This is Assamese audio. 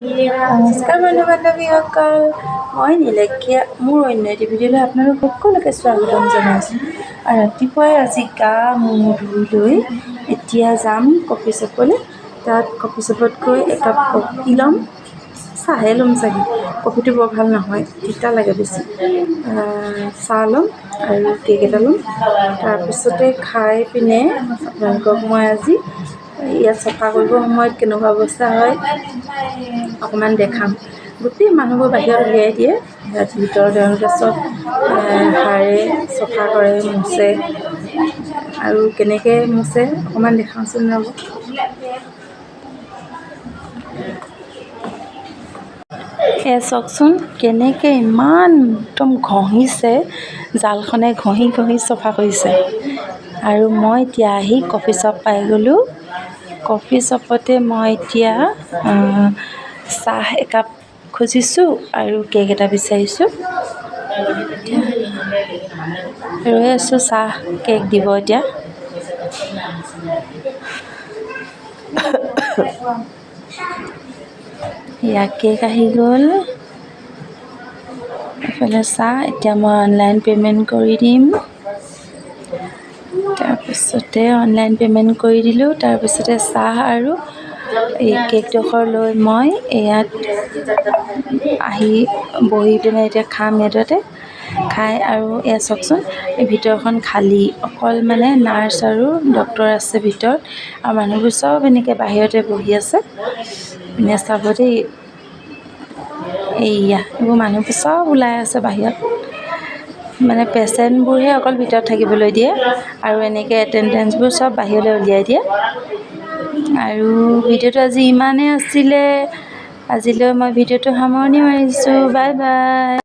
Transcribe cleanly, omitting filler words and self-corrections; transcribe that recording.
নমস্কাৰ বন্ধু বান্ধৱীসকল, মই নীলাক্ষীয়ে মোৰ অন্য এটি ভিডিঅ'লৈ আপোনালোক সকলোকে স্বাগতম জনাইছোঁ। আৰু ৰাতিপুৱাই আজি গা মূৰ ধুই লৈ এতিয়া যাম কফি শ্বপলৈ। তাত কফি শ্বপত গৈ একাপ কফি ল'ম, চাহে ল'ম চাগে, কফিটো বৰ ভাল নহয়, তিতা লাগে বেছি। চাহ ল'ম আৰু কেক এটা ল'ম। তাৰপিছতে খাই পিনে আপোনালোকক মই আজি ইয়াত চফা কৰিবৰ সময়ত কেনেকুৱা অৱস্থা হয় অকণমান দেখাম। গোটেই মানুহবোৰ বাহিৰত উলিয়াই দিয়ে, ইয়াত ভিতৰত তেওঁলোকে চব সাৰে, চফা কৰে, মোচে। আৰু কেনেকৈ মোচে অকণমান দেখাওঁচোন ৰ'ব। এয়া চাওকচোন কেনেকৈ ইমান একদম ঘঁহিছে, জালখনে ঘঁহি ঘঁহি চফা কৰিছে। আৰু মই এতিয়া আহি কফি শ্বপ পাই গ'লোঁ। কফি শ্বপতে মই এতিয়া চাহ একাপ খুজিছোঁ আৰু কেক এটা বিচাৰিছোঁ। এতিয়া ৰৈ আছোঁ, চাহ কেক দিব এতিয়া। এয়া কেক আহি গ'ল, এইফালে চাহ। এতিয়া মই অনলাইন পে'মেণ্ট কৰি দিম। তাৰপিছতে অনলাইন পে'মেণ্ট কৰি দিলোঁ। তাৰপিছতে চাহ আৰু এই কেকডোখৰ লৈ মই ইয়াত আহি বহি পিনে এতিয়া খাম ইয়াতে খাই। আৰু এয়া চাওকচোন, এই ভিতৰখন খালী, অকল মানে নাৰ্ছ আৰু ডক্তৰ আছে ভিতৰত, আৰু মানুহবোৰ চব এনেকৈ বাহিৰতে বহি আছে। এনে চাব দেই, এইয়া এইবোৰ মানুহবোৰ চব ওলাই আছে বাহিৰত। মানে পেচেণ্টবোৰহে অকল ভিতৰত থাকিবলৈ দিয়ে আৰু এনেকৈ এটেণ্ডেঞ্চবোৰ চব বাহিৰলৈ উলিয়াই দিয়ে। আৰু ভিডিঅ'টো আজি ইমানেই আছিলে। আজিলৈ মই ভিডিঅ'টো সামৰণি মাৰিছোঁ। Bye bye.